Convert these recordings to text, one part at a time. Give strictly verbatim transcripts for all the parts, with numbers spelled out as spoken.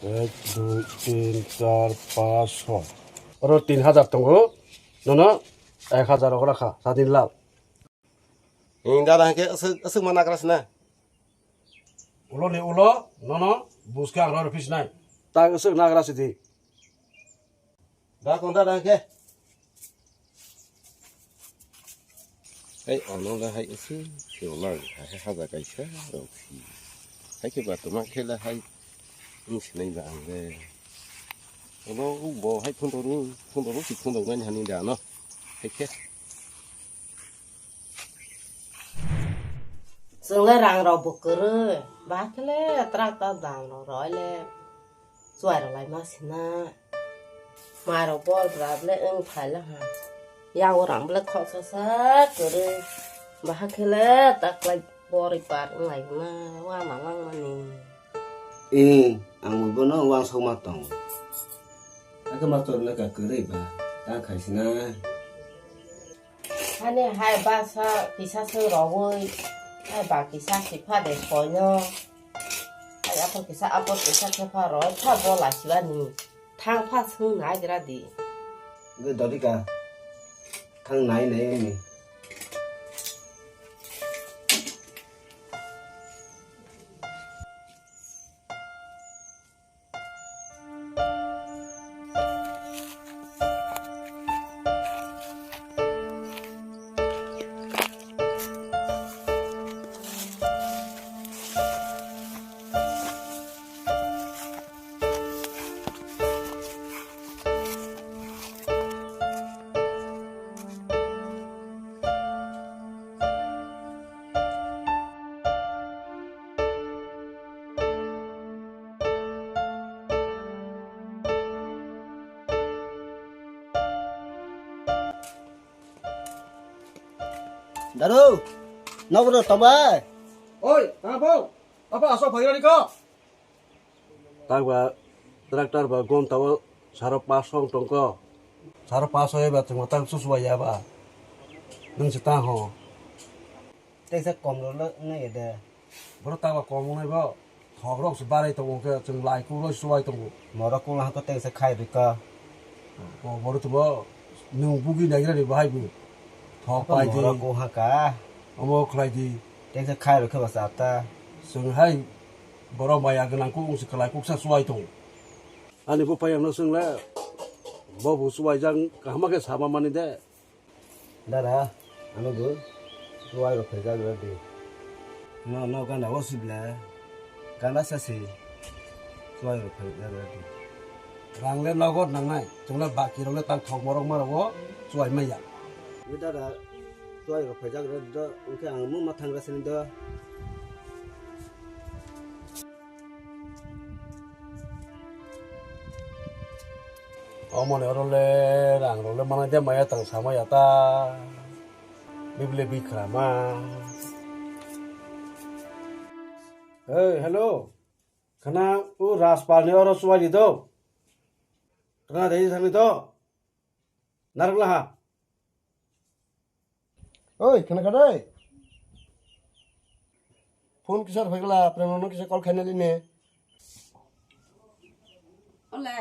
Ek, dui, tin, char, panch, soi. Oro tin hajar tongo. Nono ek hajar rok rakha, sadin lal. Hing dada hingke aswk, aswk ma nagra sina. Ulo ni ulo, nono, buske ang ror pis nai. Tak aswk nagra sidi. Da kong dada hingke. Hai, ono le hai ese, ke ola hai haja kaisa rok si. Hai ke ba toma khela hai, ini sinai ba ang le. Ono bo hai phun rok ni, phun rok si phun rok nani hani da no. Hai ke. Chwng le rang rok bo kwrwi, ba khe le tractor dam rok roi le. Chuai rok lai ma sina. Mai rok bor bra ble wng phai la ha. Yang rang ble khoksa sa kwrwi. Bahai khe le taklai bor ipar wng lai na wa ma lang mani. Ih, ang bo bono wangsok ma tong. Ake ma chor na ka kwrwi ba. Ta khai sina. Hani hai basa kisa se rogwi, hai ba kisa sipha de soino. Hai apo kisa apo kisa sepha roi pha bo laisibani. Thang pha sung nai gra di. Ge dodika. Thang nai nai ni. Daru, nogo tongbai. Oi, tamo. Apa asok bhai rani ko? Tangba tractor ba gom tabo saro paso tongko. Saro paso eba chwng tang susuwa ya ba. Nung se ta ho. Tei se kom ro le nai de. Boro tangba kom nai bo. Thok rok se barai tongo ke chwng lai ku roi suwai tongo. Moro kung ha ko tei se khai ri ka. Bo boro tubo nung bugi nai gra ni bahai bu. Thok pai di. Moro kung ha ka. Omo khlai di. Tei se khai ro khe ba sa ta. Chwng hai Borok maya gwnang kuk wngsi kwlai kuksa chuwai tongo. Ani buphai ang no swng le, bo bo chuwai jang kaham khe sama mani de. Dada, ano bo chuwai rok phai jak rw di. No, no, gana o sibla. Gana sa si. Chuwai rok phai jak rw di. Rang le nogot nangnai, chwng le baki rok le tang thok morok ma rogo chuwai maya. Ni dada, chuwai rok phai jak rw di do, wngkhe ang mung ma thang rw sini do. Omoni oro le rang rok le manai de maya tang sama ya ta. Bibile bikrama. Hey, hello. Khana u Rajpal ni oro chuwai di do. Khana de thani do. Narwk laha. Oi, khana kha dai. Phone kisa rwphai gla, Premno no kisa call khaina line. Ole,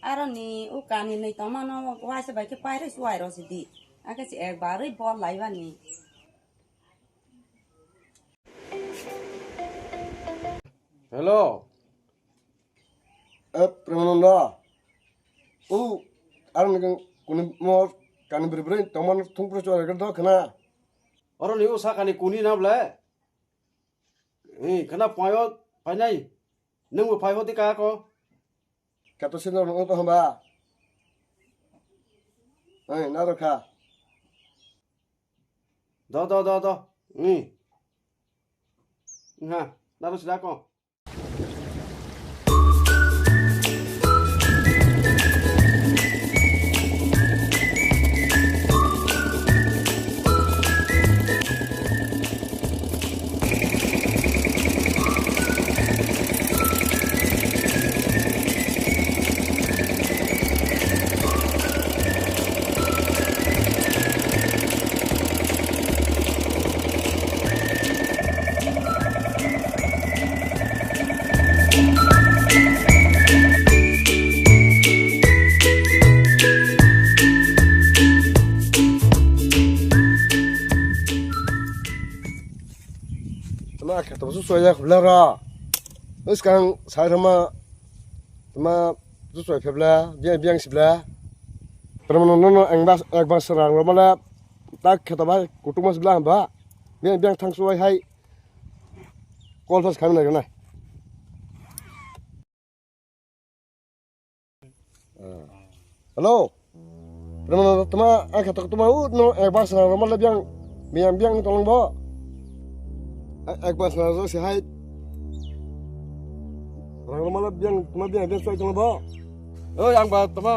aro ni u kani nai tongma no waisa bai khe pairwi chuwai rw sidi. Akhe se ekbar wi bol lai bani. Hello. Eh, Premananda. O, ang ni kung kuni mo kani bri bri tongman thung pro chwa do khna. Oro ni o sa kani kuni na ble. Eh, khna payo, painai. Nung bo pai hodi ka ko. Kato sino no to hamba. Eh, na ro kha. Do, do, do, do. Ni. Nga, naro sida ko. Suai jak bla ro. Bwskang sai rwma tma jusuai phebla, biang biang sibla. Tama no no no ang bas ek bas rang rwma la tak kheta bai kutung mas bla hamba. Biang biang thang suai hai. Call pas khamna gana. Hello. Tama, tama, ang kata tama u no ek bas na roma le biang, biang, biang tolong bo. Ek bas na roma si hai. Rang roma le biang, tama biang, biang suai tolong bo. Oi, ang ba tama.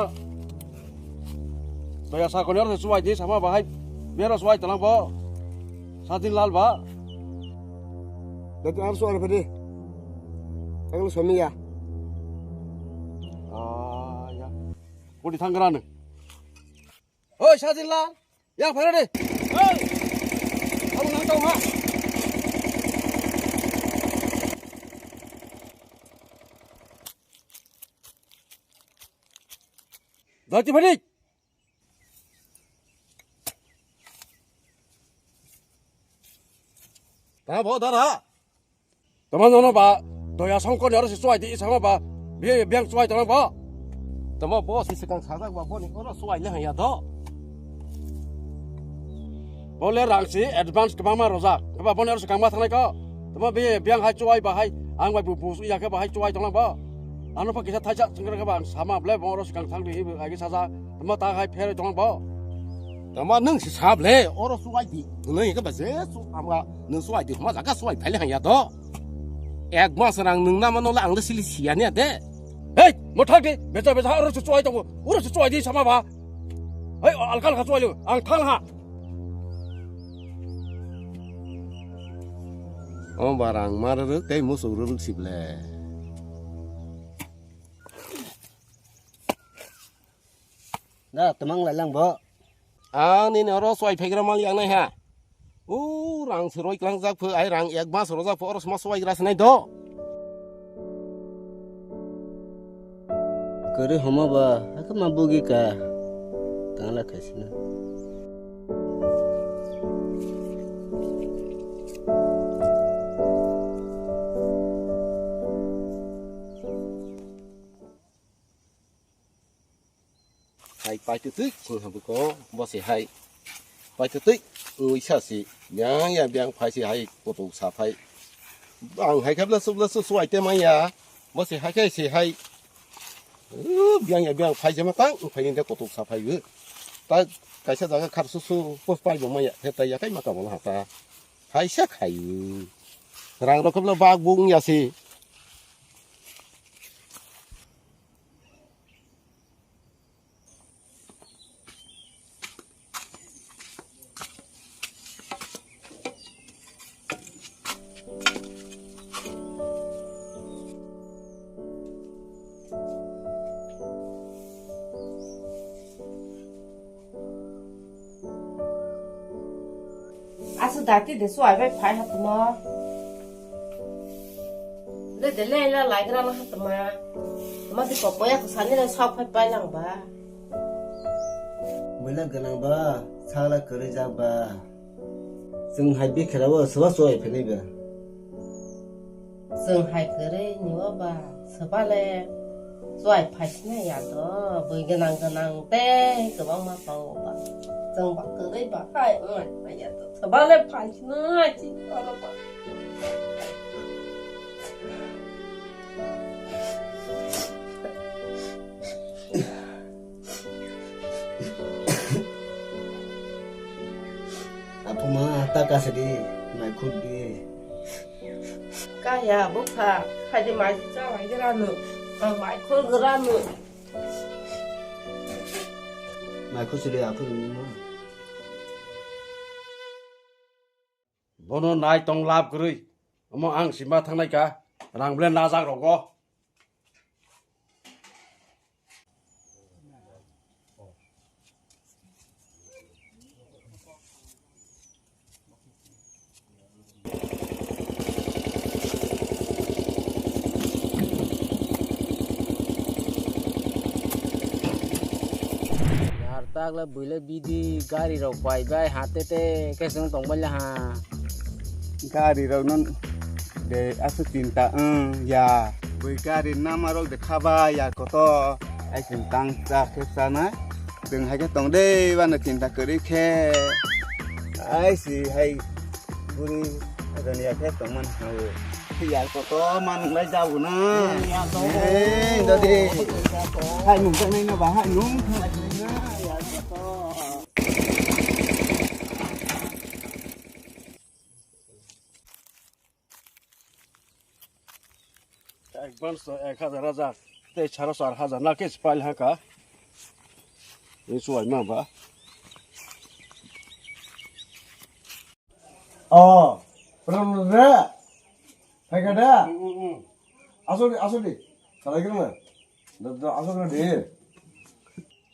Baya sa konyor se suai di sama bahai. Biang suai tolong bo. Sadin lal ba. Dati ar suai pede. Ang lo suami ya. Ah, ya. Kodi thanggrani. Oi, Sajinlal. Yang phara de. Oi. Abo nang tong ha. Dati phari. Ta bo dara. Tama nono ba doya songkor ni oro se chuai di, isama ba bi-, biang chuai tong ba. Tama bo si sekang sajak ba, boni oro chuai le haya do. Bo le rang si advance kwbangma rojak. Ba boni oro se kangma thangnai ko. Tama bi biang hai chuai ba hai, ang bai bu, bu ya khe ba hai chuai tong ba. Ano pa kisa thaisa chwngkra khe ba ang sama ble bo oro se kang thang di, agi saja. Tama ta hai pheroi tong ba. Tama nwng si sab le, oro suai di. Nwng hingke ba je su ama nwng suai di, huma jaga suai phai le hanya do. Ek mas rang nwng nama no le ang le sili siya niya de. Hei, mo thak di, becha becha oro su suai tongo. Oro su suai di sama ba. Hei, alka alka suai lo, ang thang ha. O barang mar ruk tei musuk ruk sib le. Da, tamang lai lang bo. Ang nini oro suai phegra mal yang nai ha. U rang se roi klang jak phu, ai rang ek mas ro jak phu, oro sma suai gra se nai do. Kare homa ba, aka ma bugi ka. Tangla khaisina. Hai paitutui khung habuko bo se hai paitutui wisa si biang ya biang phai si hai kotok sa phai. Ang hai khe bla subla su suai te maya bo se hai khe se hai. Uh, biang ya biang phai jema tang phai ni de kotok sa phai. Ta kaisa jaga khar su su pos pai bo maya he ta ya kai ma ka bo ha ta. Hai sa khai. Rang rok khe bla bak bung ya si. Aswk dati de suai bai phai ha tuma. De de le la lai gra na ha tuma. Tuma si kopo ya ko sani le sok phai pai lang ba. Bwla gwnang ba, sala kwrwi jak ba. Chwng hai bikhera o swba chuai phinwi ba. Chwng hai kwrwi ni o ba, swba le chuai phaisina ya do, bwi gwnang gwnang tei kwbangma tongo ba. Chwng ba kwrwi ba hai wngnai ya do, swba le phaisina chi oro ba. Aphuma ta kasidi, mai khut di. Kaya bukha, khaidi mai cha wai granu, ang mai khul granu. Mai khul sidi aphuru mo. Bono nai tong lab kwrwi. Omo ang sima thangnai ka. Rang ble najak rogo. Yar tak le buile bidi gari rok pai bai ha te te ke sung tong bai le ha. Gari rok non De, aswk chinta wng ya. Bui gari namarok de khaba ya koto. Ai chwng tang cha khe chana. Chwng hai khe tong de, bana chinta kwrwi khe. Ai si hai buri adani ya khe tong man hao. Ya koto manung lai jabo na. Ya to. Eh, dadi. Hai nung ta nai na ba, hai nung. Ya koto. Advance to ek hajar hajar, tei saro char hajar na khe se pail ha kha. Ni chuai ma ba. Oh, pran re. Hai ka da? Mm, mm, mm. Asodi, asodi. Salai kena. Da, da, asodi de.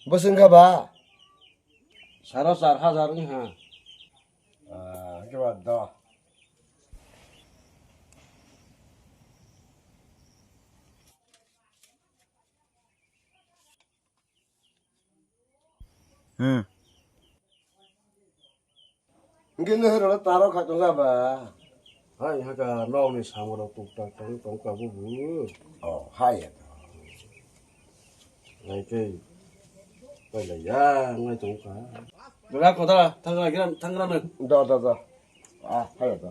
Bwswng kha ba? Saro char hajar wng ha. Ah, ke ba da. Hmm. Hingke nehru taro kha tong ba. Hai haka nokni samoro tuk tak tang tong ka bubu. Oh, hai ya. Ngai ke. Pai la ya ngai tong ka. Dora ko dora thangra gira thangra na. Do do do. Ah, hai ya do.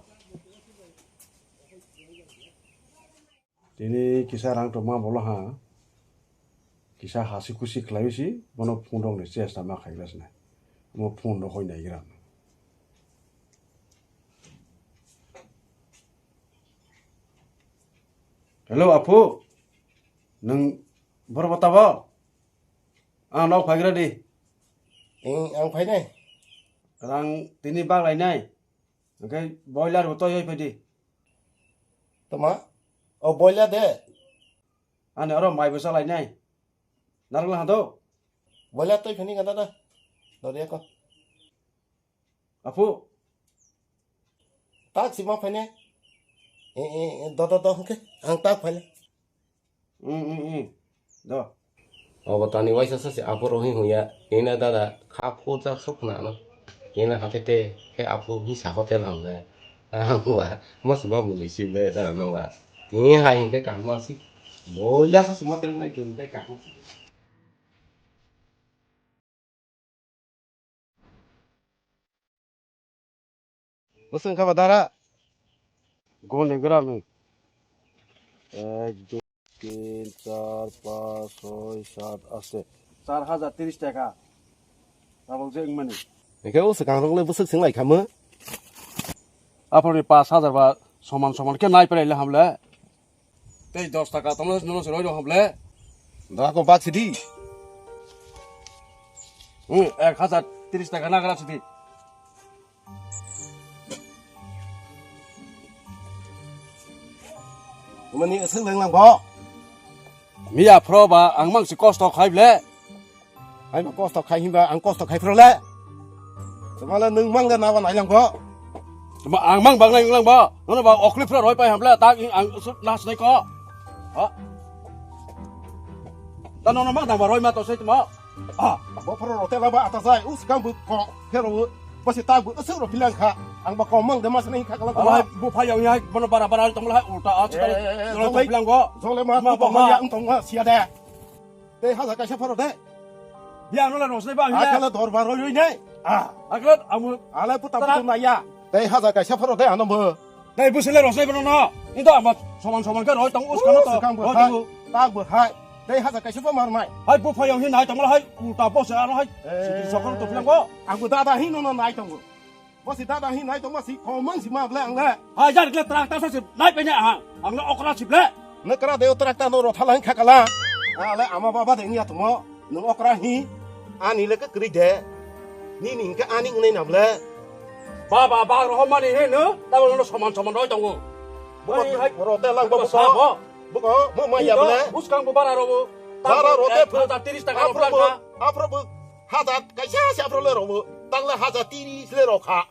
Tini kisa rang tongma bolo ha. Kisa hasi kusi khlai si bono phone rok ni chesta ma khai gra sna. Mo phone rok hoi nai gra. Hello, Apu. Nung boro bata bo? Ah, nok phai gra di. Ing, ang phai nai. Rang tini bak lai nai. Oke, boiler bo toi hoi phai di. Toma? O boiler de. Ani oro mai bo salai nai. Narwkla hado. Boiler toi phani ganda da. Doriya ko. Apu. Tak sima phane. E, e, e, do, do, do, hwnkhe. Ang tak phane. Mm, mm, mm. Do. Obo tani waisa sase apu rohi huya. Ina dada kha phu jak suk na no. Ina hate te khe apu hi sa hotel ang le. Ang wa. Mas ba mu si le da no wa. Ni hai hingke kang ma si. Boiler sase ma tel nai kin te kang. Bwswng kha ba dara? Goni gram ni. Ek, dui, tin, char, panch, soi, sat, aste. Char hajar tris taka. Tabok je wngmani. Hingke o swkang rok le bwswk swng lai kha mo? Aphor ni panch hajar ba soman soman khe nai prai le ham le. Tei dos taka tongma nono se roi rok ham le. Da ko bak sidi. Hmm, ek hajar tris taka nagra sidi. Mani aswk leng lang bo. Miya phro ba ang mang si kosto khai ble. Hai ma kosto khai himba ang kosto khai phro le. Tuma le nung mang le na ba nai lang bo. Tuma ang mang bang nai lang bo. Nono ba okli phro roi pai ham le tak ang nas nai ko. Ha. Ta nono mang dang ba roi ma to sai tuma. Ah, bo phoro rote laba ata jai, us kang bu ko, phero bu, basi ta bu, asuk ro philang kha. Ang ba ko mang de mas nai kha kala. Alai bu phai yang ya, bono bara bara tong lai ulta a chita. Jongle ma bu tong ya, tong ma sia de. Te haja kaisa phoro de. Biang no la rosle ba. Akala dorbar roi roi nai. Ah, akala amu. Alai puta putu na ya. Te haja kaisa phoro de ano bu. Tei bwswk le rosai bono no. Ni to ama soman soman khe roi tong uskano to. Swkang bo hai. Tak bo hai. Tei haja kaisa bo mar mai. Hai bo phayang hin hai tongla hai ulta bo se ano hai. Sidi sokor to philang bo. Ang bo dada hin no nai tongo. Bo si dada hin nai tongma si komang si ma ble ang le. Hai jar kle trak ta sa se nai pe ne ha. Ang le okra si ble. Ne kra de trak ta no rotha la hin kha kala. Ale ama baba de nya tongo. Nwng okra hi? Ani le kwrwi de. Nini hinkhe ani wngnai na ble? Baba, ba rohormani he no, tabuk no soman soman roi tongo. Buko hai, rote lang buko. Buko, mo ma ya ble? Buskang bo bara robo. Bara rote phu. Hajar tris taka. Afro bo, afro bo. Hajar kaisa se afro le robo. Tang le hajar tris le rokha.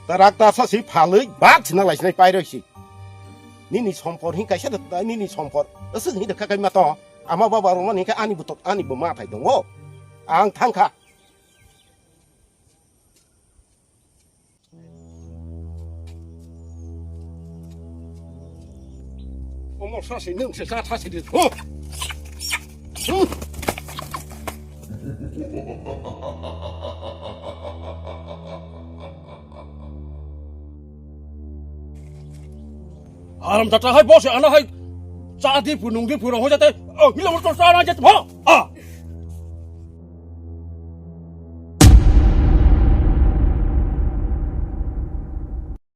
Ta rakta sa si phalwi bak sina lai sinai pai roi si. Nini sompor hin kaisa da nini sompor. Aswk hin da kha kai ma to. Ama baba rong mani kha ani butok ani bo ma thai tongo. Ang thangkha. Omo sasi nwng se cha thasi di. Ho! Hmm. Haram jata hai boss ana hai cha di phu nung di phu rong ho jate. Oh, hilo mo to cha na jate. Ho! Ah!